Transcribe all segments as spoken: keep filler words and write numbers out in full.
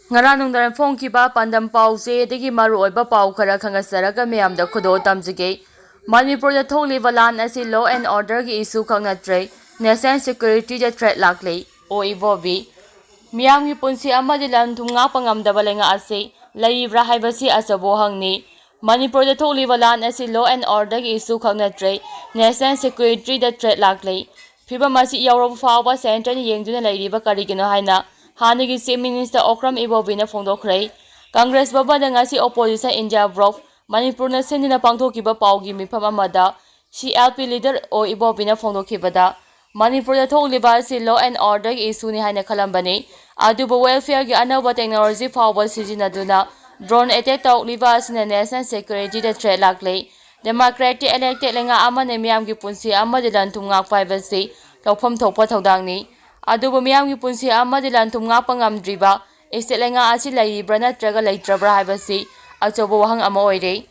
ꯉꯔꯥꯡ ꯅꯨꯡꯗꯥꯡ ꯐꯣꯡꯈꯤꯕ ꯄꯥꯟꯗꯝ ꯄꯥꯎꯆꯦꯗꯒꯤ ꯃꯔꯨꯑꯣꯏꯕ ꯄꯥꯎ ꯈꯔ ꯈꯪꯍꯟꯖꯔꯒ ꯃꯌꯥꯝꯗ ꯈꯨꯗꯣꯜ ꯇꯝꯖꯒꯦ꯫ ꯃꯅꯤꯄꯨꯔꯗ ꯊꯣꯛꯂꯤꯕ ꯂꯥꯟ ꯑꯁꯤ law and orderꯒꯤ issue ꯈꯛ ꯅꯠꯇ꯭ꯔꯦ, national securityꯗ threat ꯂꯥꯛꯂꯦ꯫ ꯑꯣ ꯏꯕꯣꯕꯤ, ꯃꯤꯌꯥꯝꯒꯤ ꯄꯨꯟꯁꯤ ꯑꯃꯗꯤ ꯂꯟ ꯊꯨꯝ ꯉꯥꯛꯄ ꯉꯝꯗꯕ ꯂꯩꯉꯥꯛ ꯑꯁꯤ ꯂꯩꯔꯤꯕ꯭ꯔꯥ ꯍꯥꯏꯕꯁꯤ ꯑꯆꯧꯕ ꯋꯥꯍꯪꯅꯤ꯫ ꯃꯅꯤꯄꯨꯔꯗ ꯊꯣꯛꯂꯤꯕ ꯂꯥꯟ ꯑꯁꯤ law and orderꯒꯤ issue ꯈꯛ ꯅꯠꯇ꯭ꯔꯦ, national securityꯗ threat ꯂꯥꯛꯂꯦ꯫ ꯐꯤꯚꯝ ꯑꯁꯤ ꯌꯧꯔꯕ ꯐꯥꯎꯕ centreꯅ ꯌꯦꯡꯗꯨꯅ ꯂꯩꯔꯤꯕ ꯀꯔꯤꯒꯤꯅꯣ ꯍꯥꯏꯅ ꯍꯥꯟꯅꯒꯤ Chief Minister ꯑꯣꯀ꯭ꯔꯝ ꯏꯕꯣꯕꯤꯅ ꯐꯣꯡꯗꯣꯛꯈ꯭ꯔꯦ꯫ Congress ꯚꯕꯟꯗ ꯉꯁꯤ opposition India Bloc ꯃꯅꯤꯄꯨꯔꯅ ꯁꯤꯟꯗꯨꯅ ꯄꯥꯡꯊꯣꯛꯈꯤꯕ ꯄꯥꯎꯒꯤ ꯃꯤꯐꯝ ꯑꯃꯗ C L P leader ꯑꯣ ꯏꯕꯣꯕꯤꯅ ꯐꯣꯡꯗꯣꯛꯈꯤꯕꯗ, ꯃꯅꯤꯄꯨꯔꯗ ꯊꯣꯛꯂꯤꯕ ꯑꯁꯤ law and orderꯒꯤ issueꯅꯤ ꯍꯥꯏꯅ ꯈꯜꯂꯝꯕꯅꯤ, ꯑꯗꯨꯕꯨ welfareꯒꯤ ꯑꯅꯧꯕ technology ꯐꯥꯎꯕ ꯁꯤꯖꯤꯟꯅꯗꯨꯅ drone attack ꯇꯧꯔꯛꯂꯤꯕ ꯑꯁꯤꯅ national securityꯗ threat ꯂꯥꯛꯂꯦ꯫ Democratic elected ꯂꯩꯉꯥꯛ ꯑꯃꯅ ꯃꯤꯌꯥꯝꯒꯤ ꯄꯨꯟꯁꯤ ꯑꯃꯗꯤ ꯂꯟ ꯊꯨꯝ ꯉꯥꯛꯄ ꯍꯥꯏꯕꯁꯤ ꯂꯧꯐꯝ ꯊꯣꯛꯄ ꯊꯧꯗꯥꯡꯅꯤ꯫ ꯑꯗꯨꯕꯨ ꯃꯤꯌꯥꯝꯒꯤ ꯄꯨꯟꯁꯤ ꯑꯃꯗꯤ ꯂꯟ ꯊꯨꯝ ꯉꯥꯛꯄ ꯉꯝꯗ꯭ꯔꯤꯕ state ꯂꯩꯉꯥꯛ ꯑꯁꯤ ꯂꯩꯔꯤꯕ꯭ꯔꯥ ꯅꯠꯇ꯭ꯔꯒ ꯂꯩꯇ꯭ꯔꯕ꯭ꯔꯥ ꯍꯥꯏꯕꯁꯤ ꯑꯆꯧꯕ ꯋꯥꯍꯪ ꯑꯃ ꯑꯣꯏꯔꯦ꯫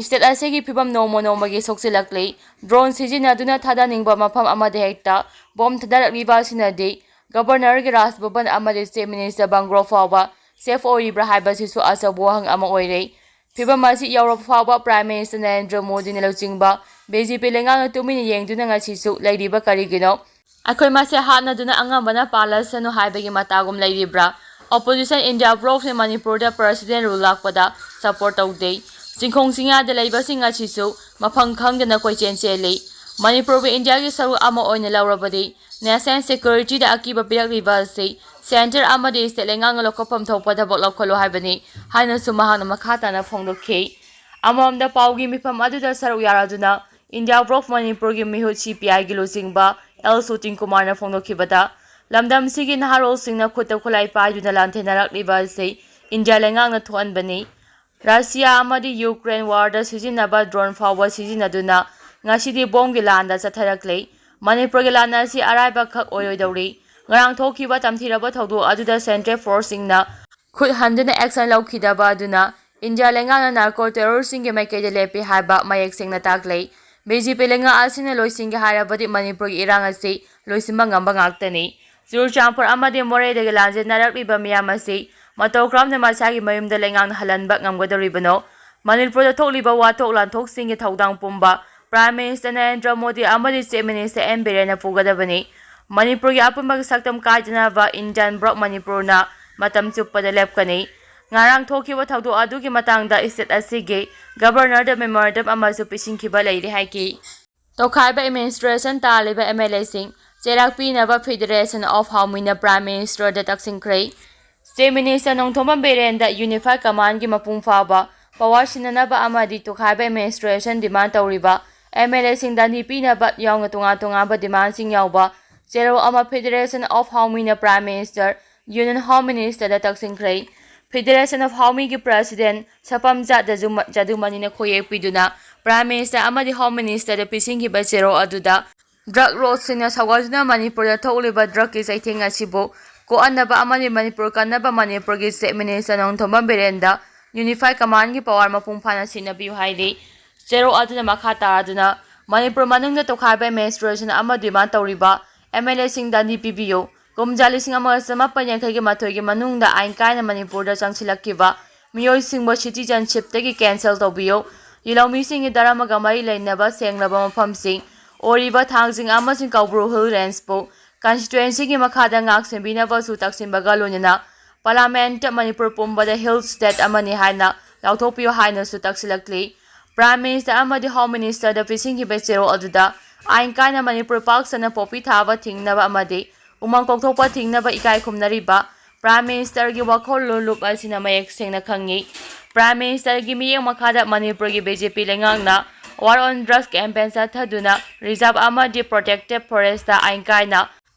State ꯑꯁꯤꯒꯤ ꯐꯤꯕꯝ ꯅꯣꯡꯃ ꯅꯣꯡꯃꯒꯤ ꯁꯣꯛꯆꯤꯜꯂꯛꯂꯤ꯫ Drone ꯁꯤꯖꯤꯟꯅꯗꯨꯅ ꯊꯥꯗꯅꯤꯡꯕ ꯃꯐꯝ ꯑꯃꯗ ꯍꯦꯛꯇ bomb ꯊꯥꯗꯔꯛꯂꯤꯕ ꯑꯁꯤꯅꯗꯤ Governorꯒꯤ ꯔꯥꯖ ꯚꯕꯟ ꯑꯃꯗꯤ Chief Minister bungalow ꯐꯥꯎꯕ safe ꯑꯣꯏꯔꯤꯕ꯭ꯔꯥ ꯍꯥꯏꯕꯁꯤꯁꯨ ꯑꯆꯧꯕ ꯋꯥꯍꯪ ꯑꯃ ꯑꯣꯏꯔꯦ꯫ ꯐꯤꯕꯝ ꯑꯁꯤ ꯌꯧꯔꯕ ꯐꯥꯎꯕ Prime Minister ꯅꯔꯦꯟꯗ꯭ꯔ ꯃꯣꯗꯤꯅ ꯂꯨꯆꯤꯡꯕ B J P ꯂꯩꯉꯥꯛꯅ ꯇꯨꯃꯤꯟꯅ ꯌꯦꯡꯗꯨꯅ ꯉꯁꯤꯁꯨ ꯂꯩꯔꯤꯕ ꯀꯔꯤꯒꯤꯅꯣ? ꯑꯩꯈꯣꯏ ꯃꯁꯦꯜ ꯍꯥꯠꯅꯗꯨꯅ ꯑꯉꯝꯕꯅ ꯄꯥꯜꯂꯁꯅꯨ ꯍꯥꯏꯕꯒꯤ ꯃꯇꯥꯒꯨꯝ ꯂꯩꯔꯤꯕ꯭ꯔꯥ? Opposition India Blocꯅ ꯃꯅꯤꯄꯨꯔꯗ President rule ꯂꯥꯛꯄꯗ support ꯇꯧꯗꯦ꯫ ꯆꯤꯡꯈꯣꯡ ꯆꯤꯡꯌꯥꯗ ꯂꯩꯕꯁꯤꯡ ꯑꯁꯤꯁꯨ ꯃꯐꯝ ꯈꯪꯗꯅ ꯀꯣꯏꯆꯦꯟ ꯆꯦꯜꯂꯤ꯫ ꯃꯅꯤꯄꯨꯔꯕꯨ Indiaꯒꯤ ꯁꯔꯨꯛ ꯑꯃ ꯑꯣꯏꯅ ꯂꯧꯔꯕꯗꯤ national securityꯗ ꯑꯀꯤꯕ ꯄꯤꯔꯛꯂꯤꯕ ꯑꯁꯤ centre ꯑꯃꯗꯤ state ꯂꯩꯉꯥꯛꯅ ꯂꯧꯈꯠꯐꯝ ꯊꯣꯛꯄ ꯊꯕꯛ ꯂꯧꯈꯠꯂꯨ ꯍꯥꯏꯕꯅꯤ ꯍꯥꯏꯅꯁꯨ ꯃꯍꯥꯛꯅ ꯃꯈꯥ ꯇꯥꯅ ꯐꯣꯡꯗꯣꯛꯈꯤ꯫ ꯑꯃꯔꯣꯝꯗ ꯄꯥꯎꯒꯤ ꯃꯤꯐꯝ ꯑꯗꯨꯗ ꯁꯔꯨꯛ ꯌꯥꯔꯗꯨꯅ India Bloc ꯃꯅꯤꯄꯨꯔꯒꯤ ꯃꯤꯍꯨꯠ C P Iꯒꯤ ꯂꯨꯆꯤꯡꯕ L ꯁꯨꯇꯤꯟ ꯀꯨꯃꯥꯔꯅ ꯐꯣꯡꯗꯣꯛꯈꯤꯕꯗ, ꯂꯝꯗꯝꯁꯤꯒꯤ ꯅꯍꯥꯔꯣꯜꯁꯤꯡꯅ ꯈꯨꯠꯇ ꯈꯨꯠꯂꯥꯏ ꯄꯥꯏꯗꯨꯅ ꯂꯥꯟꯊꯦꯡꯅꯔꯛꯂꯤꯕ ꯑꯁꯤ India ꯂꯩꯉꯥꯛꯅ ꯊꯣꯛꯍꯟꯕꯅꯤ꯫ Russia ꯑꯃꯗꯤ Ukraine warꯗ ꯁꯤꯖꯤꯟꯅꯕ drone ꯐꯥꯎꯕ ꯁꯤꯖꯤꯟꯅꯗꯨꯅ ꯉꯁꯤꯗꯤ bombꯒꯤ ꯂꯥꯟꯗ ꯆꯠꯊꯔꯛꯂꯤ꯫ ꯃꯅꯤꯄꯨꯔꯒꯤ ꯂꯥꯟ ꯑꯁꯤ ꯑꯔꯥꯏꯕ ꯈꯛ ꯑꯣꯏꯔꯣꯏꯗꯧꯔꯤ꯫ ꯉꯔꯥꯡ ꯊꯣꯛꯈꯤꯕ ꯇꯝꯊꯤꯔꯕ ꯊꯧꯗꯣꯛ ꯑꯗꯨꯗ central forceꯁꯤꯡꯅ ꯈꯨꯠ ꯍꯟꯗꯨꯅ action ꯂꯧꯈꯤꯗꯕ ꯑꯗꯨꯅ India ꯂꯩꯉꯥꯛꯅ narco terrorꯁꯤꯡꯒꯤ ꯃꯥꯏꯀꯩꯗ ꯂꯦꯞꯄꯤ ꯍꯥꯏꯕ ꯃꯌꯦꯛ ꯁꯦꯡꯅ ꯇꯥꯛꯂꯦ꯫ B J P ꯂꯩꯉꯥꯛ ꯑꯁꯤꯅ ꯂꯣꯏꯁꯤꯟꯒꯦ ꯍꯥꯏꯔꯕꯗꯤ ꯃꯅꯤꯄꯨꯔꯒꯤ ꯏꯔꯥꯡ ꯑꯁꯤ ꯂꯣꯏꯁꯤꯟꯕ ꯉꯝꯕ ꯉꯥꯛꯇꯅꯤ꯫ ꯆꯨꯔꯆꯥꯟꯄꯨꯔ ꯑꯃꯗꯤ ꯃꯣꯔꯦꯗꯒꯤ ꯂꯥꯟꯖꯦꯟꯅꯔꯛꯂꯤꯕ ꯃꯤꯌꯥꯝ ꯑꯁꯤ ꯃꯇꯧ ꯀꯔꯝꯅ ꯃꯁꯥꯒꯤ ꯃꯌꯨꯝꯗ ꯂꯩꯉꯥꯛꯅ ꯍꯜꯍꯟꯕ ꯉꯝꯒꯗꯧꯔꯤꯕꯅꯣ? ꯃꯅꯤꯄꯨꯔꯗ ꯊꯣꯛꯂꯤꯕ ꯋꯥꯊꯣꯛ ꯂꯥꯟꯊꯣꯛꯁꯤꯡꯒꯤ ꯊꯧꯗꯥꯡ ꯄꯨꯝꯕ Prime Minister ꯅꯔꯦꯟꯗ꯭ꯔ ꯃꯣꯗꯤ ꯑꯃꯗꯤ Chief Minister ꯑꯦꯟ ꯕꯤꯔꯦꯟꯅ ꯄꯨꯒꯗꯕꯅꯤ꯫ ꯃꯅꯤꯄꯨꯔꯒꯤ ꯑꯄꯨꯟꯕꯒꯤ ꯁꯛꯇꯝ ꯀꯥꯏꯗꯅꯕ Indian bloc ꯃꯅꯤꯄꯨꯔꯅ ꯃꯇꯝ ꯆꯨꯞꯄꯗ ꯂꯦꯞꯀꯅꯤ꯫ ꯉꯔꯥꯡ ꯊꯣꯛꯈꯤꯕ ꯊꯧꯗꯣꯛ ꯑꯗꯨꯒꯤ ꯃꯇꯥꯡꯗ state ꯑꯁꯤꯒꯤ Governor ꯗ memorandum ꯑꯃꯁꯨ ꯄꯤꯁꯤꯟꯈꯤꯕ ꯂꯩꯔꯦ ꯍꯥꯏꯈꯤ꯫ ꯇꯣꯈꯥꯏꯕ administration ꯇꯥꯜꯂꯤꯕ M L A ꯁꯤꯡ ꯆꯩꯔꯥꯛ ꯄꯤꯅꯕ Federation of Howmiꯅ Prime Minister the ꯇꯛꯁꯤꯟꯈ꯭ꯔꯦ꯫ Chief Minister Nongthombam ꯕꯤꯔꯦꯟꯗ Unified Command ꯒꯤ ꯃꯄꯨꯡ ꯐꯥꯕ power ꯁꯤꯟꯅꯅꯕ ꯑꯃꯗꯤ ꯇꯣꯈꯥꯏꯕ administration demand ꯇꯧꯔꯤꯕ M L A ꯁꯤꯡ ꯗꯟꯗꯤ ꯄꯤꯅꯕ ꯌꯥꯎꯅ ꯇꯣꯉꯥꯟ ꯇꯣꯉꯥꯟꯕ demand ꯁꯤꯡ ꯌꯥꯎꯕ ꯆꯦꯔꯣꯜ ꯑꯃ Federation of Howmiꯅ Prime Minister, Union Home Minister the ꯇꯛꯁꯤꯟꯈ꯭ꯔꯦ꯫ Federation of Howmiꯒꯤ President ꯁꯄꯝꯖꯥꯠ ꯖꯗꯨꯃ-, ꯖꯗꯨꯃꯅꯤꯅ ꯈꯣꯌꯦꯛ ꯄꯤꯗꯨꯅ Prime Minister ꯑꯃꯗꯤ Home Minister ꯗ ꯄꯤꯁꯤꯟꯈꯤꯕ ꯆꯦꯔꯣꯜ ꯑꯗꯨꯗ drug lords ꯁꯤꯡꯅ ꯁꯧꯒꯠꯇꯨꯅ ꯃꯅꯤꯄꯨꯔꯗ ꯊꯣꯛꯂꯤꯕ drug ꯀꯤ ꯆꯩꯊꯦꯡ ꯑꯁꯤꯕꯨ ꯀꯣꯛꯍꯟꯅꯕ ꯑꯃꯗꯤ ꯃꯅꯤꯄꯨꯔ ꯀꯟꯅꯕ ꯃꯅꯤꯄꯨꯔꯒꯤ Chief Minister Nongthombam ꯕꯤꯔꯦꯟꯗ Unified Command ꯒꯤ power ꯃꯄꯨꯡ ꯐꯥꯅ ꯁꯤꯟꯅꯕꯤꯌꯨ ꯍꯥꯏꯔꯤ꯫ ꯆꯦꯔꯣꯜ ꯑꯗꯨꯅ ꯃꯈꯥ ꯇꯥꯗꯨꯅ ꯃꯅꯤꯄꯨꯔ ꯃꯅꯨꯡꯗ ꯇꯣꯈꯥꯏꯕ administration ꯑꯃ demand ꯇꯧꯔꯤꯕ M L A ꯁꯤꯡ ꯗꯟꯗꯤ ꯄꯤꯕꯤꯌꯨ꯫ ꯀꯨꯝꯖꯥ ꯂꯤꯁꯤꯡ ꯑꯃꯒ ꯆꯃꯥꯄꯟ ꯌꯥꯡꯈꯩꯒꯤ ꯃꯥꯊꯣꯏꯒꯤ ꯃꯅꯨꯡꯗ ꯑꯥꯏꯟ ꯀꯥꯏꯅ ꯃꯅꯤꯄꯨꯔꯗ ꯆꯪꯁꯤꯜꯂꯛꯈꯤꯕ ꯃꯤꯑꯣꯏꯁꯤꯡꯕꯨ citizenship ꯇꯒꯤ cancel ꯇꯧꯕꯤꯌꯨ꯫ ꯌꯦꯜꯍꯧꯃꯤꯁꯤꯡꯒꯤ ꯙꯔꯃꯒ ꯃꯔꯤ ꯂꯩꯅꯕ ꯁꯦꯡꯂꯕ ꯃꯐꯝꯁꯤꯡ ꯑꯣꯏꯔꯤꯕ ꯊꯥꯡꯖꯤꯡ ꯑꯃꯁꯨꯡ ꯀꯧꯕ꯭ꯔꯨ Hill Range ꯕꯨ constituency ꯒꯤ ꯃꯈꯥꯗ ꯉꯥꯛ ꯁꯦꯟꯕꯤꯅꯕꯁꯨ ꯇꯛꯁꯤꯟꯕꯒ ꯂꯣꯏꯅꯅ Parliament ꯇ ꯃꯅꯤꯄꯨꯔ ꯄꯨꯝꯕꯗ hill state ꯑꯃꯅꯤ ꯍꯥꯏꯅ ꯂꯥꯎꯊꯣꯛꯄꯤꯌꯨ ꯍꯥꯏꯅꯁꯨ ꯇꯛꯁꯤꯜꯂꯛꯂꯤ꯫ Prime Minister ꯑꯃꯗꯤ Home Minister ꯗ ꯄꯤꯁꯤꯟꯈꯤꯕ ꯆꯦꯔꯣꯜ ꯑꯗꯨꯗ ꯑꯥꯏꯟ ꯀꯥꯏꯅ ꯃꯅꯤꯄꯨꯔ ꯄꯥꯛ ꯁꯟꯅ ꯄꯣꯄꯤ ꯊꯥꯕ ꯊꯤꯡꯅꯕ ꯑꯃꯗꯤ ꯎꯃꯪ ꯀꯣꯛꯊꯣꯛꯄ ꯊꯤꯡꯅꯕ ꯏꯀꯥꯏ ꯈꯨꯝꯅꯔꯤꯕ Prime Minister ꯒꯤ ꯋꯥꯈꯜꯂꯣꯟ ꯂꯨꯞ ꯑꯁꯤꯅ ꯃꯌꯦꯛ ꯁꯦꯡꯅ ꯈꯪꯉꯤ꯫ Prime Minister ꯒꯤ ꯃꯤꯠꯌꯦꯡ ꯃꯈꯥꯗ ꯃꯅꯤꯄꯨꯔꯒꯤ B J P ꯂꯩꯉꯥꯛꯅ war on drugs campaign ꯆꯠꯊꯗꯨꯅ reserve ꯑꯃꯗꯤ protected forest ꯇ ꯑꯥꯏꯟ ꯀꯥꯏꯅ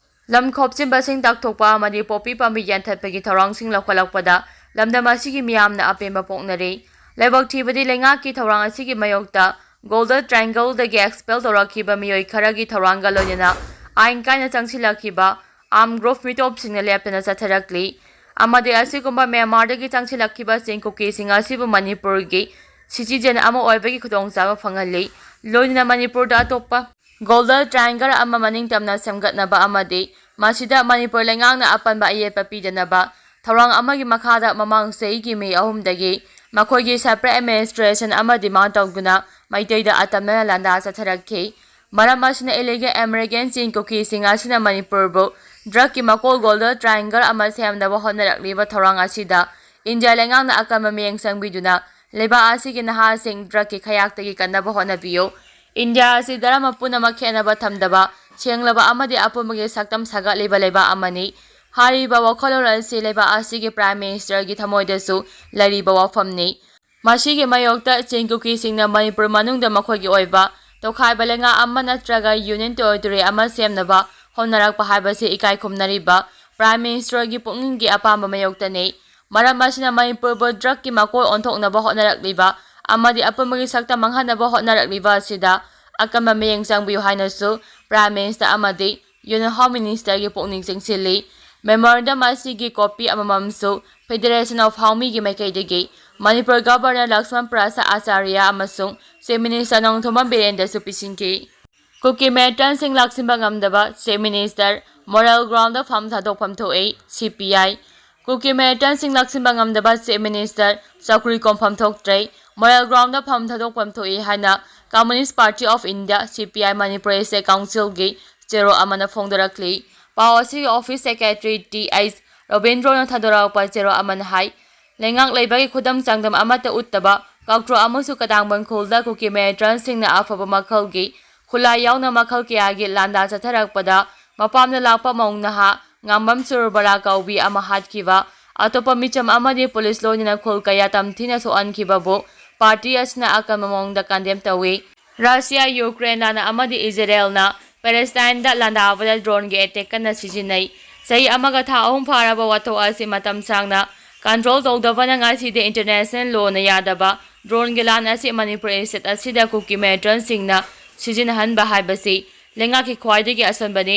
ꯂꯝ ꯈꯣꯞꯆꯤꯟꯕꯁꯤꯡ ꯇꯥꯛꯊꯣꯛꯄ ꯑꯃꯗꯤ ꯄꯣꯄꯤ ꯄꯥꯝꯕꯤ ꯌꯥꯟꯊꯠꯄꯒꯤ ꯊꯧꯔꯥꯡꯁꯤꯡ ꯂꯧꯈꯠꯂꯛꯄꯗ ꯂꯝꯗꯝ ꯑꯁꯤꯒꯤ ꯃꯤꯌꯥꯝꯅ ꯑꯄꯦꯟꯕ ꯄꯣꯛꯅꯔꯤ꯫ ꯂꯥꯏꯕꯛ ꯊꯤꯕꯗꯤ ꯂꯩꯉꯥꯛꯀꯤ ꯊꯧꯔꯥꯡ ꯑꯁꯤꯒꯤ ꯃꯥꯌꯣꯛꯇ Golden Triangle ꯗꯒꯤ expel ꯇꯧꯔꯛꯈꯤꯕ ꯃꯤꯑꯣꯏ ꯈꯔꯒꯤ ꯊꯧꯔꯥꯡꯒ ꯂꯣꯏꯅꯅ ꯑꯥꯏꯟ ꯀꯥꯏꯅ ꯆꯪꯁꯤꯜꯂꯛꯈꯤꯕ armed group ꯃꯤꯇꯣꯞꯁꯤꯡꯅ ꯂꯦꯞꯇꯅ ꯆꯠꯊꯔꯛꯂꯤ꯫ ꯑꯃꯗꯤ ꯑꯁꯤꯒꯨꯝꯕ ꯃ꯭ꯌꯥꯟꯃꯥꯔꯗꯒꯤ ꯆꯪꯁꯤꯜꯂꯛꯈꯤꯕꯁꯤꯡ ꯀꯨꯀꯤꯁꯤꯡ ꯑꯁꯤꯕꯨ ꯃꯅꯤꯄꯨꯔꯒꯤ citizen ꯑꯃ ꯑꯣꯏꯕꯒꯤ ꯈꯨꯗꯣꯡꯆꯥꯕ ꯐꯪꯍꯜꯂꯤ꯫ ꯂꯣꯏꯅꯅ ꯃꯅꯤꯄꯨꯔꯗ ꯑꯇꯣꯞꯄ Golden Triangle ꯑꯃ ꯃꯅꯤꯡ ꯇꯝꯅ ꯁꯦꯝꯒꯠꯅꯕ ꯑꯃꯗꯤ ꯃꯁꯤꯗ ꯃꯅꯤꯄꯨꯔ ꯂꯩꯉꯥꯛꯅ ꯑꯄꯟꯕ ꯑꯌꯦꯠꯄ ꯄꯤꯗꯅꯕ ꯊꯧꯔꯥꯡ ꯑꯃꯒꯤ ꯃꯈꯥꯗ ꯃꯃꯥꯡ ꯆꯍꯤꯒꯤ ꯃꯦ ꯑꯍꯨꯝꯗꯒꯤ ꯃꯈꯣꯏꯒꯤ separate administration ꯑꯃ demand ꯇꯧꯗꯨꯅ ꯃꯩꯇꯩꯗ ꯑꯇꯝꯅꯅ ꯂꯥꯟꯗꯥ ꯆꯠꯊꯔꯛꯈꯤ꯫ ꯃꯔꯝ ꯑꯁꯤꯅ illegal immigrant ꯆꯤꯡ ꯀꯨꯀꯤꯁꯤꯡ ꯑꯁꯤꯅ ꯃꯅꯤꯄꯨꯔꯕꯨ drugꯀꯤ ꯃꯀꯣꯜ Golden Triangle ꯑꯃ ꯁꯦꯝꯅꯕ ꯍꯣꯠꯅꯔꯛꯂꯤꯕ ꯊꯧꯔꯥꯡ ꯑꯁꯤꯗ ꯏꯟꯗꯤꯌꯥ ꯂꯩꯉꯥꯛꯅ ꯑꯀꯟꯕ ꯃꯤꯠꯌꯦꯡ ꯆꯪꯕꯤꯗꯨꯅ ꯂꯩꯕꯥꯛ ꯑꯁꯤꯒꯤ ꯅꯍꯥꯁꯤꯡ drugꯀꯤ ꯈꯌꯥꯛꯇꯒꯤ ꯀꯟꯅꯕ ꯍꯣꯠꯅꯕꯤꯌꯨ꯫ ꯏꯟꯗꯤꯌꯥ ꯑꯁꯤ ꯙꯔꯃ ꯄꯨꯝꯅꯃꯛ ꯈꯦꯠꯅꯕ ꯊꯝꯗꯕ, ꯁꯦꯡꯂꯕ ꯑꯃꯗꯤ ꯑꯄꯨꯟꯕꯒꯤ ꯁꯛꯇꯝ ꯁꯥꯒꯠꯂꯤꯕ ꯂꯩꯕꯥꯛ ꯑꯃꯅꯤ꯫ ꯍꯥꯏꯔꯤꯕ ꯋꯥꯈꯜꯂꯣꯟ ꯑꯁꯤ ꯂꯩꯕꯥꯛ ꯑꯁꯤꯒꯤ Prime Ministerꯒꯤ ꯊꯃꯣꯏꯗꯁꯨ ꯂꯩꯔꯤꯕ ꯋꯥꯐꯝꯅꯤ꯫ ꯃꯁꯤꯒꯤ ꯃꯥꯌꯣꯛꯇ ꯆꯤꯡ ꯀꯨꯀꯤꯁꯤꯡꯅ ꯃꯅꯤꯄꯨꯔ ꯃꯅꯨꯡꯗ ꯃꯈꯣꯏꯒꯤ ꯑꯣꯏꯕ ꯇꯣꯈꯥꯏꯕ ꯂꯩꯉꯥꯛ ꯑꯃ ꯅꯠꯇ꯭ꯔꯒ Union Territory ꯑꯃ ꯁꯦꯝꯅꯕ ꯍꯣꯠꯅꯔꯛꯄ ꯍꯥꯏꯕꯁꯤ ꯏꯀꯥꯏ ꯈꯨꯝꯅꯔꯤꯕ Prime Ministerꯒꯤ ꯄꯨꯛꯅꯤꯡꯒꯤ ꯑꯄꯥꯝꯕ ꯃꯥꯌꯣꯛꯇꯅꯤ꯫ ꯃꯔꯝ ꯑꯁꯤꯅ ꯃꯅꯤꯄꯨꯔꯕꯨ drugꯀꯤ ꯃꯀꯣꯜ ꯑꯣꯟꯊꯣꯛꯅꯕ ꯍꯣꯠꯅꯔꯛꯂꯤꯕ ꯑꯃꯗꯤ ꯑꯄꯨꯟꯕꯒꯤ ꯁꯛꯇꯝ ꯃꯥꯡꯍꯟꯅꯕ ꯍꯣꯠꯅꯔꯛꯂꯤꯕ ꯑꯁꯤꯗ ꯑꯀꯟꯕ ꯃꯤꯠꯌꯦꯡ ꯆꯪꯕꯤꯌꯨ ꯍꯥꯏꯅꯁꯨ Prime Minister ꯑꯃꯗꯤ Union Home Ministerꯒꯤ ꯄꯨꯛꯅꯤꯡ ꯆꯤꯡꯁꯤꯜꯂꯤ꯫ Memorandum ꯑꯁꯤꯒꯤ copy ꯑꯃꯃꯝꯁꯨ Federation of Haomiꯒꯤ ꯃꯥꯏꯀꯩꯗꯒꯤ ꯃꯅꯤꯄꯨꯔ Governor ꯂꯛꯁꯃꯟ ꯄ꯭ꯔꯁꯥꯗ ꯑꯆꯥꯔꯌ ꯑꯃꯁꯨꯡ Chief Minister ꯅꯣꯡꯊꯣꯝꯕꯝ ꯕꯤꯔꯦꯟꯗꯁꯨ ꯄꯤꯁꯤꯟꯈꯤ꯫ ꯀꯨꯀꯤ militantꯁꯤꯡ ꯂꯥꯛꯁꯤꯟꯕ ꯉꯝꯗꯕ Chief Minister, moral groundꯗ ꯐꯝ ꯊꯥꯗꯣꯛꯐꯝ ꯊꯣꯛꯏ, CPI꯫ ꯀꯨꯀꯤ militantꯁꯤꯡ ꯂꯥꯛꯁꯤꯟꯕ ꯉꯝꯗꯕ Chief Minister, ꯆꯧꯀ꯭ꯔꯤ ꯀꯣꯟꯐꯝ ꯊꯣꯛꯇ꯭ꯔꯦ, moral groundꯗ ꯐꯝ ꯊꯥꯗꯣꯛꯐꯝ ꯊꯣꯛꯏ ꯍꯥꯏꯅ Communist Party of India, CPI, Manipur State Councilꯒꯤ ꯆꯦꯔꯣꯜ ꯑꯃꯅ ꯐꯣꯡꯗꯣꯔꯛꯂꯤ꯫ ꯄꯥꯎ ꯑꯁꯤꯒꯤ office secretary Th ꯔꯕꯤꯟꯗ꯭ꯔꯣꯅ ꯊꯥꯗꯣꯔꯛꯄ ꯆꯦꯔꯣꯜ ꯑꯃꯅ ꯍꯥꯏ, ꯂꯩꯉꯥꯛ ꯂꯩꯕꯒꯤ ꯈꯨꯗꯝ ꯆꯥꯡꯗꯝ ꯑꯃꯠꯇ ꯎꯠꯇꯕ ꯀꯥꯡꯇ꯭ꯔꯣ ꯑꯃꯁꯨꯡ ꯀꯗꯥꯡꯕꯟ ꯈꯨꯜꯗ ꯀꯨꯀꯤ militantꯁꯤꯡꯅ ꯑꯐꯕ ꯃꯈꯜꯒꯤ ꯈꯨꯠꯂꯥꯏ ꯌꯥꯎꯅ ꯃꯈꯜ ꯀꯌꯥꯒꯤ ꯂꯥꯟꯗꯥ ꯆꯠꯊꯔꯛꯄꯗ ꯃꯄꯥꯝꯗ ꯂꯥꯛꯄ ꯃꯧ ꯅꯍꯥ ꯉꯥꯝꯕꯝ ꯁꯨꯔꯕꯂꯥ ꯀꯧꯕꯤ ꯑꯃ ꯍꯥꯠꯈꯤꯕ, ꯑꯇꯣꯞꯄ ꯃꯤꯆꯝ ꯑꯃꯗꯤ ꯄꯨꯂꯤꯁ ꯂꯣꯏꯅꯅ ꯈꯨꯜ ꯀꯌꯥ ꯇꯝꯊꯤꯅ ꯁꯣꯛꯍꯟꯈꯤꯕꯕꯨ party ꯑꯁꯤꯅ ꯑꯀꯟꯕ ꯃꯑꯣꯡꯗ condemn ꯇꯧꯏ꯫ ꯔꯁꯤꯌꯥ, ꯌꯨꯀ꯭ꯔꯦꯟ ꯂꯥꯟ ꯑꯃꯗꯤ ꯏꯖꯔꯦꯜꯅ ꯄꯦꯂꯦꯁꯇꯥꯏꯟꯗ ꯂꯥꯟꯗꯥꯕꯗ drone ꯒꯤ attack ꯀꯟꯅ ꯁꯤꯖꯤꯟꯅꯩ꯫ ꯆꯍꯤ ꯑꯃꯒ ꯊꯥ ꯑꯍꯨꯝ ꯐꯥꯔꯕ ꯋꯥꯊꯣꯛ ꯑꯁꯤ ꯃꯇꯝ ꯁꯥꯡꯅ control ꯇꯧꯗꯕꯅ ꯉꯁꯤꯗꯤ international law ꯅ ꯌꯥꯗꯕ drone ꯒꯤ ꯂꯥꯟ ꯑꯁꯤ ꯃꯅꯤꯄꯨꯔ state ꯑꯁꯤꯗ ꯀꯨꯀꯤ militantꯁꯤꯡꯅ ꯁꯤꯖꯤꯟꯅꯍꯟꯕ ꯍꯥꯏꯕꯁꯤ ꯂꯩꯉꯥꯛꯀꯤ ꯈ꯭ꯋꯥꯏꯗꯒꯤ ꯑꯁꯣꯟꯕꯅꯤ꯫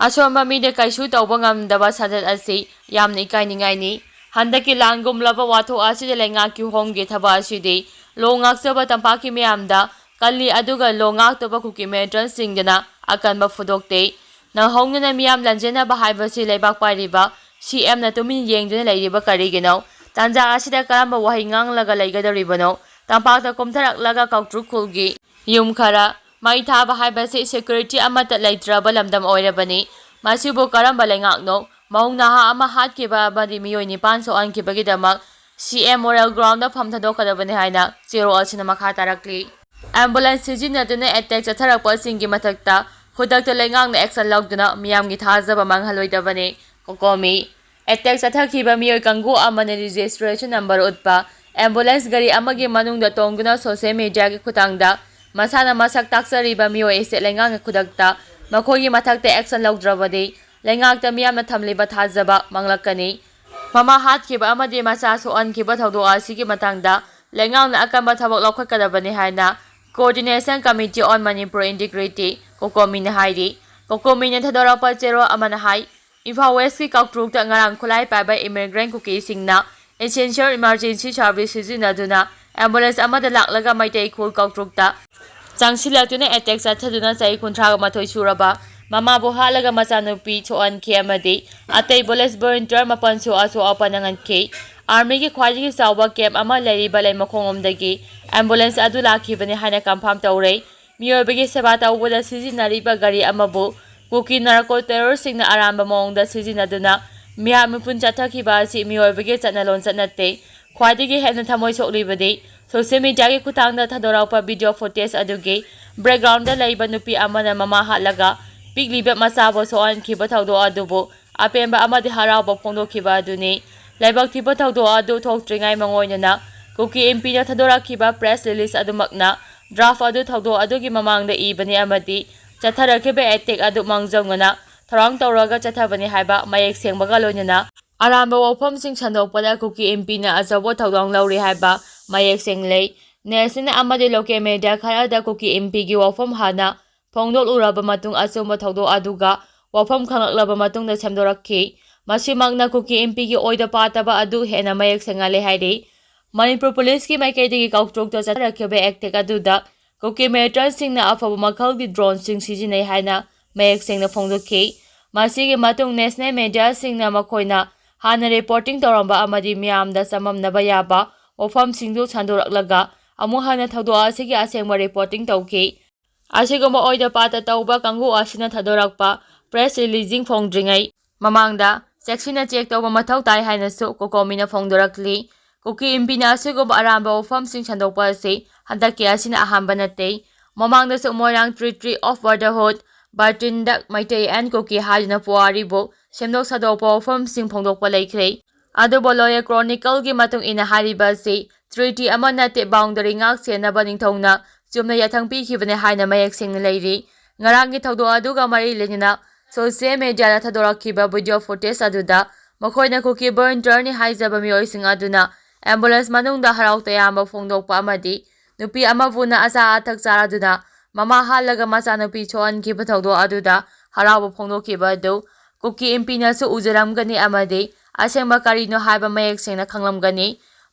ꯑꯁꯣꯟꯕ ꯃꯤꯗ ꯀꯩꯁꯨ ꯇꯧꯕ ꯉꯝꯗꯕ ꯁꯥꯖꯠ ꯑꯁꯤ ꯌꯥꯝꯅ ꯏꯀꯥꯏꯅꯤꯡꯉꯥꯏꯅꯤ꯫ ꯍꯟꯗꯛꯀꯤ ꯂꯥꯟꯒꯨꯝꯂꯕ ꯋꯥꯊꯣꯛ ꯑꯁꯤꯗ ꯂꯩꯉꯥꯛꯀꯤ ꯍꯣꯝꯒꯤ ꯊꯕꯛ ꯑꯁꯤꯗꯤ law ꯉꯥꯛꯆꯕ ꯇꯝꯄꯥꯛꯀꯤ ꯃꯤꯌꯥꯝꯗ ꯀꯜꯂꯤ, ꯑꯗꯨꯒ law ꯉꯥꯛꯇꯕ ꯀꯨꯀꯤ militantꯁꯤꯡꯗꯅ ꯑꯀꯟꯕ ꯐꯨꯗꯣꯛꯇꯦ꯫ ꯅꯧꯍꯧꯅꯅ ꯃꯤꯌꯥꯝ ꯂꯥꯟꯖꯦꯟꯅꯕ ꯍꯥꯏꯕꯁꯤ ꯂꯩꯕꯥꯛ ꯄꯥꯏꯔꯤꯕ ꯁꯤ ꯑꯦꯝꯅ ꯇꯨꯃꯤꯟ ꯌꯦꯡꯗꯨꯅ ꯂꯩꯔꯤꯕ ꯀꯔꯤꯒꯤꯅꯣ? ꯇꯥꯟꯖꯥ ꯑꯁꯤꯗ ꯀꯔꯝꯕ ꯋꯥꯍꯩ ꯉꯥꯡꯂꯒ ꯂꯩꯒꯗꯧꯔꯤꯕꯅꯣ? ꯇꯝꯄꯥꯛꯇ ꯀꯨꯝꯊꯔꯛꯂꯒ ꯀꯥꯎꯇ꯭ꯔꯨꯛ ꯈꯨꯜꯒꯤ ꯌꯨꯝ ꯈꯔ ꯃꯩ ꯊꯥꯕ ꯍꯥꯏꯕꯁꯤ ꯁꯦꯀ꯭ꯌꯨꯔꯤꯇꯤ ꯑꯃꯠꯇ ꯂꯩꯇ꯭ꯔꯕ ꯂꯝꯗꯝ ꯑꯣꯏꯔꯕꯅꯤ꯫ ꯃꯁꯤꯕꯨ ꯀꯔꯝꯕ ꯂꯩꯉꯥꯛꯅꯣ? ꯃꯧ ꯅꯍꯥ ꯑꯃ ꯍꯥꯠꯈꯤꯕ ꯑꯃꯗꯤ ꯃꯤꯑꯣꯏ ꯅꯤꯄꯥꯟ ꯁꯣꯛꯍꯟꯈꯤꯕꯒꯤꯗꯃꯛ ꯁꯤ ꯑꯦꯝ ꯃꯣꯔꯦꯜ ꯒ꯭ꯔꯥꯎꯟꯗ ꯐꯝ ꯊꯥꯗꯣꯛꯀꯗꯕꯅꯤ ꯍꯥꯏꯅ ꯆꯦꯔꯣꯜ ꯑꯁꯤꯅ ꯃꯈꯥ ꯇꯥꯔꯛꯂꯤ꯫ ꯑꯦꯝꯕꯨꯂꯦꯟꯁ ꯁꯤꯖꯤꯟꯅꯗꯨꯅ ꯑꯦꯇꯦꯛ ꯆꯠꯊꯔꯛꯄꯁꯤꯡꯒꯤ ꯃꯊꯛꯇ ꯈꯨꯗꯛꯇ ꯂꯩꯉꯥꯛꯅ ꯑꯦꯛꯁꯟ ꯂꯧꯗꯨꯅ ꯃꯤꯌꯥꯝꯒꯤ ꯊꯥꯖꯕ ꯃꯥꯡꯍꯜꯂꯣꯏꯗꯕꯅꯤ꯫ ꯀꯣꯀꯣꯃꯤ꯫ ꯑꯦꯇꯦꯛ ꯆꯠꯊꯈꯤꯕ ꯃꯤꯑꯣꯏ ꯀꯥꯡꯕꯨ ꯑꯃꯅ ꯔꯦꯖꯤꯁꯇ꯭ꯔꯦꯁꯟ ꯅꯝꯕꯔ ꯎꯠꯄ ꯑꯦꯝꯕꯨꯂꯦꯟꯁ ꯒꯥꯔꯤ ꯑꯃꯒꯤ ꯃꯅꯨꯡꯗ ꯇꯣꯡꯗꯨꯅ ꯁꯣꯁꯤꯌꯦꯜ ꯃꯤꯗꯤꯌꯥꯒꯤ ꯈꯨꯠꯊꯥꯡꯗ ꯃꯁꯥꯅ ꯃꯁꯛ ꯇꯥꯛꯆꯔꯤꯕ ꯃꯤꯑꯣꯏ ꯑꯁꯤ ꯂꯩꯉꯥꯛꯅ ꯈꯨꯗꯛꯇ ꯃꯈꯣꯏꯒꯤ ꯃꯊꯛꯇ ꯑꯦꯛꯁꯟ ꯂꯧꯗ꯭ꯔꯕꯗꯤ ꯂꯩꯉꯥꯛꯇ ꯃꯤꯌꯥꯝꯅ ꯊꯝꯂꯤꯕ ꯊꯥꯖꯕ ꯃꯥꯡꯂꯛꯀꯅꯤ꯫ ꯃꯃꯥ ꯍꯥꯠꯈꯤꯕ ꯑꯃꯗꯤ ꯃꯆꯥ ꯁꯣꯛꯍꯟꯈꯤꯕ ꯊꯧꯗꯣꯛ ꯑꯁꯤꯒꯤ ꯃꯇꯥꯡꯗ ꯂꯩꯉꯥꯛꯅ ꯑꯀꯟꯕ ꯊꯕꯛ ꯂꯧꯈꯠꯀꯗꯕꯅꯤ ꯍꯥꯏꯅ Coordination Committee on Manipur Integrity, ꯀꯣꯀꯣꯃꯤꯅ ꯍꯥꯏꯔꯤ꯫ ꯀꯣꯀꯣꯃꯤꯅ ꯊꯥꯗꯣꯔꯛꯄ ꯆꯦꯔꯣꯜ ꯑꯃꯅ ꯍꯥꯏ, ꯏꯝꯐꯥꯜ ꯋꯦꯁꯀꯤ ꯀꯥꯎꯇ꯭ꯔꯨꯛꯇ ꯉꯔꯥꯡ ꯈꯨꯠꯂꯥꯏ ꯄꯥꯏꯕ ꯏꯃꯤꯒ꯭ꯔꯦꯟ ꯀꯨꯀꯤꯁꯤꯡꯅ essential emergency service ꯁꯤꯖꯤꯟꯅꯗꯨꯅ ꯑꯦꯝꯕꯨꯂꯦꯟꯁ ꯑꯃꯗ ꯂꯥꯛꯂꯒ ꯃꯩꯇꯩ ꯈꯨꯜ ꯀꯥꯎꯇ꯭ꯔꯨꯛꯇ ꯆꯪꯁꯤꯜꯂꯛꯇꯨꯅ ꯑꯦꯇꯦꯛ ꯆꯠꯊꯗꯨꯅ ꯆꯍꯤ ꯀꯨꯟꯊ꯭ꯔꯥ ꯃꯥꯊꯣꯏ ꯁꯨꯔꯕ ꯃꯃꯥꯕꯨ ꯍꯥꯠꯂꯒ ꯃꯆꯥꯅꯨꯄꯤ ꯁꯣꯛꯍꯟꯈꯤ ꯑꯃꯗꯤ ꯑꯇꯩ ꯄꯨꯂꯤꯁ ꯚꯣꯂꯨꯟꯇꯤꯌꯔ ꯃꯥꯄꯟꯁꯨ ꯑꯁꯣꯛ ꯑꯄꯟ ꯅꯪꯍꯟꯈꯤ꯫ ꯑꯥꯔꯃꯤꯒꯤ ꯈ꯭ꯋꯥꯏꯗꯒꯤ ꯆꯥꯎꯕ ꯀꯦꯝꯞ ꯑꯃ ꯂꯩꯔꯤꯕ ꯂꯩꯃꯈꯣꯡꯂꯣꯝꯗꯒꯤ ꯑꯦꯝꯕꯨꯂꯦꯟꯁ ꯑꯗꯨ ꯂꯥꯛꯈꯤꯕꯅꯤ ꯍꯥꯏꯅ ꯀꯟꯐꯥꯔꯝ ꯇꯧꯔꯦ꯫ ꯃꯤꯑꯣꯏꯕꯒꯤ ꯁꯦꯕꯥ ꯇꯧꯕꯗ ꯁꯤꯖꯤꯟꯅꯔꯤꯕ ꯒꯥꯔꯤ ꯑꯃꯕꯨ ꯀꯨꯀꯤ ꯅꯥꯔꯀꯣ ꯇꯦꯔꯣꯔꯁꯤꯡꯅ ꯑꯔꯥꯟꯕ ꯃꯑꯣꯡꯗ ꯁꯤꯖꯤꯟꯅꯗꯨꯅ ꯃꯤꯍꯥꯠ ꯃꯤꯄꯨꯟ ꯆꯠꯊꯈꯤꯕ ꯑꯁꯤ ꯃꯤꯑꯣꯏꯕꯒꯤ ꯆꯠꯅ ꯂꯣꯟꯆꯠ ꯅꯠꯇꯦ꯫ ꯈ꯭ꯋꯥꯏꯗꯒꯤ ꯍꯦꯟꯅ ꯊꯃꯣꯏ ꯁꯣꯛꯂꯤꯕꯗꯤ ꯁꯣꯁꯤꯌꯦꯜ ꯃꯤꯗꯤꯌꯥꯒꯤ ꯈꯨꯠꯊꯥꯡꯗ ꯊꯥꯗꯣꯔꯛꯄ ꯚꯤꯗꯤꯑꯣ ꯐꯨꯇꯦꯖ ꯑꯗꯨꯒꯤ ꯕꯦꯛꯒ꯭ꯔꯥꯎꯟꯗ ꯂꯩꯕ ꯅꯨꯄꯤ ꯑꯃꯅ ꯃꯃꯥ ꯍꯥꯠꯂꯒ ꯄꯤꯛꯂꯤꯕ ꯃꯆꯥꯕꯨ ꯁꯣꯛꯍꯟꯈꯤꯕ ꯊꯧꯗꯣꯛ ꯑꯗꯨꯕꯨ ꯑꯄꯦꯟꯕ ꯑꯃꯗꯤ ꯍꯔꯥꯎꯕ ꯐꯣꯡꯗꯣꯛꯈꯤꯕ ꯑꯗꯨꯅꯤ꯫ ꯂꯥꯏꯕꯛ ꯊꯤꯕ ꯊꯧꯗꯣꯛ ꯑꯗꯨ ꯊꯣꯛꯇ꯭ꯔꯤꯉꯩ ꯃꯉꯣꯏꯗꯅ ꯀꯨꯀꯤ ꯏꯝꯄꯤꯅ ꯊꯥꯗꯣꯔꯛꯈꯤꯕ ꯄ꯭ꯔꯦꯁ ꯔꯤꯂꯤꯖ ꯑꯗꯨꯃꯛꯅ ꯗ꯭ꯔꯥꯐ ꯑꯗꯨ ꯊꯧꯗꯣꯛ ꯑꯗꯨꯒꯤ ꯃꯃꯥꯡꯗ ꯏꯕꯅꯤ ꯑꯃꯗꯤ ꯆꯠꯊꯔꯛꯈꯤꯕ ꯑꯦꯇꯦꯛ ꯑꯗꯨ ꯃꯥꯡꯖꯧꯅꯅ ꯊꯧꯔꯥꯡ ꯇꯧꯔꯒ ꯆꯠꯊꯕꯅꯤ ꯍꯥꯏꯕ ꯃꯌꯦꯛ ꯁꯦꯡꯕꯒ ꯂꯣꯏꯅꯅ ꯑꯔꯥꯟꯕ ꯋꯥꯐꯝꯁꯤꯡ ꯁꯟꯗꯣꯛꯄꯗ ꯀꯨꯀꯤ ꯏꯝꯄꯤꯅ ꯑꯆꯧꯕ ꯊꯧꯗꯥꯡ ꯂꯧꯔꯤ ꯍꯥꯏꯕ ꯃꯌꯦꯛ ꯁꯦꯡꯂꯦ꯫ ꯅꯦꯁꯅꯦꯜ ꯑꯃꯗꯤ ꯂꯣꯀꯦꯜ ꯃꯦꯗꯤꯌꯥ ꯈꯔꯗ ꯀꯨꯀꯤ ꯏꯝꯄꯤꯒꯤ ꯋꯥꯐꯝ ꯍꯥꯟꯅ ꯐꯣꯡꯗꯣꯛꯂꯨꯔꯕ ꯃꯇꯨꯡ ꯑꯆꯨꯝꯕ ꯊꯧꯗꯣꯛ ꯑꯗꯨꯒ ꯋꯥꯐꯝ ꯈꯪꯂꯛꯂꯕ ꯃꯇꯨꯡꯗ ꯁꯦꯝꯗꯣꯔꯛꯈꯤ꯫ ꯃꯁꯤꯃꯛꯅ ꯀꯨꯀꯤ ꯏꯝꯄꯤꯒꯤ ꯑꯣꯏꯗ ꯄꯥꯗꯕ ꯑꯗꯨ ꯍꯦꯟꯅ ꯃꯌꯦꯛ ꯁꯦꯡꯍꯜꯂꯦ ꯍꯥꯏꯔꯤ꯫ ꯃꯅꯤꯄꯨꯔ ꯄꯨꯂꯤꯁꯀꯤ ꯃꯥꯏꯀꯩꯗꯒꯤ ꯀꯥꯎꯇ꯭ꯔꯨꯛꯇ ꯆꯠꯊꯔꯛꯈꯤꯕ ꯑꯦꯇꯦꯛ ꯑꯗꯨꯗ ꯀꯨꯀꯤ ꯃꯤꯂꯤꯇꯦꯟꯠꯁꯤꯡꯅ ꯑꯐꯕ ꯃꯈꯜꯒꯤ ꯗ꯭ꯔꯣꯟꯁꯤꯡ ꯁꯤꯖꯤꯟꯅꯩ ꯍꯥꯏꯅ ꯃꯌꯦꯛ ꯁꯦꯡꯅ ꯐꯣꯡꯗꯣꯛꯈꯤ꯫ ꯃꯁꯤꯒꯤ ꯃꯇꯨꯡ ꯅꯦꯁꯅꯦꯜ ꯃꯦꯗꯤꯌꯥꯁꯤꯡꯅ ꯃꯈꯣꯏꯅ ꯍꯥꯟꯅ ꯔꯤꯄꯣꯔꯇꯤꯡ ꯇꯧꯔꯝꯕ ꯑꯃꯗꯤ ꯃꯤꯌꯥꯝꯗ ꯆꯃꯝꯅꯕ ꯌꯥꯕ ꯋꯥꯐꯝꯁꯤꯡꯗꯨ ꯁꯟꯗꯣꯔꯛꯂꯒ ꯑꯃꯨꯛ ꯍꯟꯅ ꯊꯧꯗꯣꯛ ꯑꯁꯤꯒꯤ ꯑꯁꯦꯡꯕ ꯔꯤꯄꯣꯔꯇꯤꯡ ꯇꯧꯈꯤ꯫ ꯑꯁꯤꯒꯨꯝꯕ ꯑꯣꯏꯗ ꯄꯥꯗ ꯇꯧꯕ ꯀꯥꯡꯕꯨ ꯑꯁꯤꯅ ꯊꯥꯗꯣꯔꯛꯄ ꯄ꯭ꯔꯦꯁ ꯔꯤꯂꯤꯖꯤꯡ ꯐꯣꯡꯗ꯭ꯔꯤꯉꯩ ꯃꯃꯥꯡꯗ ꯆꯦꯛꯁꯤꯟꯅ ꯆꯦꯛ ꯇꯧꯕ ꯃꯊꯧ ꯇꯥꯏ ꯍꯥꯏꯅꯁꯨ ꯀꯣꯀꯣꯃꯤꯅ ꯐꯣꯡꯗꯣꯔꯛꯂꯤ꯫ ꯀꯨꯀꯤ ꯏꯝꯄꯤꯅ ꯑꯁꯤꯒꯨꯝꯕ ꯑꯔꯥꯟꯕ ꯋꯥꯐꯝꯁꯤꯡ ꯁꯟꯗꯣꯛꯄ ꯑꯁꯤ ꯍꯟꯗꯛꯀꯤ ꯑꯁꯤꯅ ꯑꯍꯥꯟꯕ ꯅꯠꯇꯦ꯫ ꯃꯃꯥꯡꯗꯁꯨ ꯃꯣꯏꯔꯥꯡ ꯇ꯭ꯔꯤꯇꯤ ꯑꯣꯐ ꯕ꯭ꯔꯗꯔꯍꯨꯗ, ꯕꯥꯔꯇꯤꯟꯗꯛ ꯃꯩꯇꯩ ꯑꯦꯟ ꯀꯨꯀꯤ ꯍꯥꯏꯗꯨꯅ ꯄꯨꯋꯥꯔꯤꯕꯨ ꯁꯦꯝꯗꯣꯛ ꯁꯥꯗꯣꯛꯄ ꯋꯥꯐꯝꯁꯤꯡ ꯐꯣꯡꯗꯣꯛꯄ ꯂꯩꯈ꯭ꯔꯦ꯫ ꯑꯗꯨꯕꯨ ꯂꯣꯌꯔ ꯀ꯭ꯔꯣꯅꯤꯀꯜꯒꯤ ꯃꯇꯨꯡ ꯏꯟꯅ ꯍꯥꯏꯔꯤꯕ ꯑꯁꯤ ꯇ꯭ꯔꯤꯇꯤ ꯑꯃ ꯅꯠꯇꯦ, ꯕꯥꯎꯟꯗꯔꯤ ꯉꯥꯛ ꯁꯦꯟꯅꯕ ꯅꯤꯡꯊꯧꯅ ꯆꯨꯝꯅ ꯌꯥꯊꯪ ꯄꯤꯈꯤꯕꯅꯤ ꯍꯥꯏꯅ ꯃꯌꯦꯛ ꯁꯦꯡꯅ ꯂꯩꯔꯤ꯫ ꯉꯔꯥꯡꯒꯤ ꯊꯧꯗꯣꯛ ꯑꯗꯨꯒ ꯃꯔꯤ ꯂꯩꯅꯅ ꯁꯣꯁꯤꯌꯦꯜ ꯃꯦꯗꯤꯌꯥꯗ ꯊꯥꯗꯣꯔꯛꯈꯤꯕ ꯚꯤꯗꯤꯑꯣ ꯐꯨꯇꯦꯖ ꯑꯗꯨꯗ ꯃꯈꯣꯏꯅ ꯀꯨꯀꯤ ꯚꯣꯂꯨꯟꯇꯤꯌꯔꯅꯤ ꯍꯥꯏꯖꯕ ꯃꯤꯑꯣꯏꯁꯤꯡ ꯑꯗꯨꯅ ꯑꯦꯝꯕꯨꯂꯦꯟꯁ ꯃꯅꯨꯡꯗ ꯍꯔꯥꯎ ꯇꯌꯥꯝꯕ ꯐꯣꯡꯗꯣꯛꯄ ꯑꯃꯗꯤ ꯅꯨꯄꯤ ꯑꯃꯕꯨꯅ ꯑꯆꯥ ꯑꯊꯛ ꯆꯥꯔꯗꯨꯅ ꯃꯃꯥ ꯍꯥꯠꯂꯒ ꯃꯆꯥꯅꯨꯄꯤ ꯁꯣꯛꯍꯟꯈꯤꯕ ꯊꯧꯗꯣꯛ ꯑꯗꯨꯗ ꯍꯔꯥꯎꯕ ꯐꯣꯡꯗꯣꯛꯈꯤꯕ ꯑꯗꯨ ꯀꯨꯀꯤ ꯏꯝꯄꯤꯅꯁꯨ ꯎꯖꯔꯝꯒꯅꯤ ꯑꯃꯗꯤ ꯑꯁꯦꯡꯕ ꯀꯔꯤꯅꯣ ꯍꯥꯏꯕ ꯃꯌꯦꯛ ꯁꯦꯡꯅ ꯈꯪꯂꯝꯒꯅꯤ꯫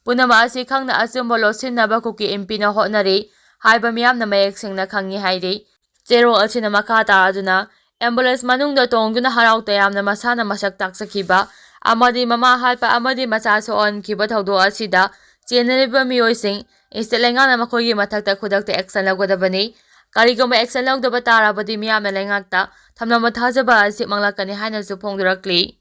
ꯄꯨꯝꯅꯃꯛ ꯑꯁꯤ ꯈꯪꯅ ꯑꯆꯨꯝꯕ ꯂꯣꯠꯁꯤꯟꯅꯕ ꯀꯨꯀꯤ ꯏꯝꯄꯤꯅ ꯍꯣꯠꯅꯔꯤ ꯍꯥꯏꯕ ꯃꯤꯌꯥꯝꯅ ꯃꯌꯦꯛ ꯁꯦꯡꯅ ꯈꯪꯏ ꯍꯥꯏꯔꯤ꯫ ꯆꯦꯔꯣꯜ ꯑꯁꯤꯅ ꯃꯈꯥ ꯇꯥꯔꯗꯨꯅ ꯑꯦꯝꯕꯨꯂꯦꯟꯁ ꯃꯅꯨꯡꯗ ꯇꯣꯡꯗꯨꯅ ꯍꯔꯥꯎ ꯇꯌꯥꯝꯅ ꯃꯁꯥꯅ ꯃꯁꯛ ꯇꯥꯛꯆꯈꯤꯕ ꯑꯃꯗꯤ ꯃꯃꯥ ꯍꯥꯠꯄ ꯑꯃꯗꯤ ꯃꯆꯥ ꯁꯣꯛꯍꯟꯈꯤꯕ ꯊꯧꯗꯣꯛ ꯑꯁꯤꯗ ꯆꯦꯟꯅꯔꯤꯕ ꯃꯤꯑꯣꯏꯁꯤꯡ ꯏꯁꯇꯦꯠ ꯂꯩꯉꯥꯛꯅ ꯃꯈꯣꯏꯒꯤ ꯃꯊꯛꯇ ꯈꯨꯗꯛꯇ ꯑꯦꯛꯁꯟ ꯂꯧꯒꯗꯕꯅꯤ꯫ ꯀꯔꯤꯒꯨꯝꯕ ꯑꯦꯛꯁꯟ ꯂꯧꯗꯕ ꯇꯥꯔꯕꯗꯤ ꯃꯤꯌꯥꯝꯅ ꯂꯩꯉꯥꯛꯇ ꯊꯝꯂꯝꯕ ꯊꯥꯖꯕ ꯑꯁꯤ ꯃꯥꯡꯂꯛꯀꯅꯤ ꯍꯥꯏꯅꯁꯨ ꯐꯣꯡꯗꯣꯔꯛꯂꯤ꯫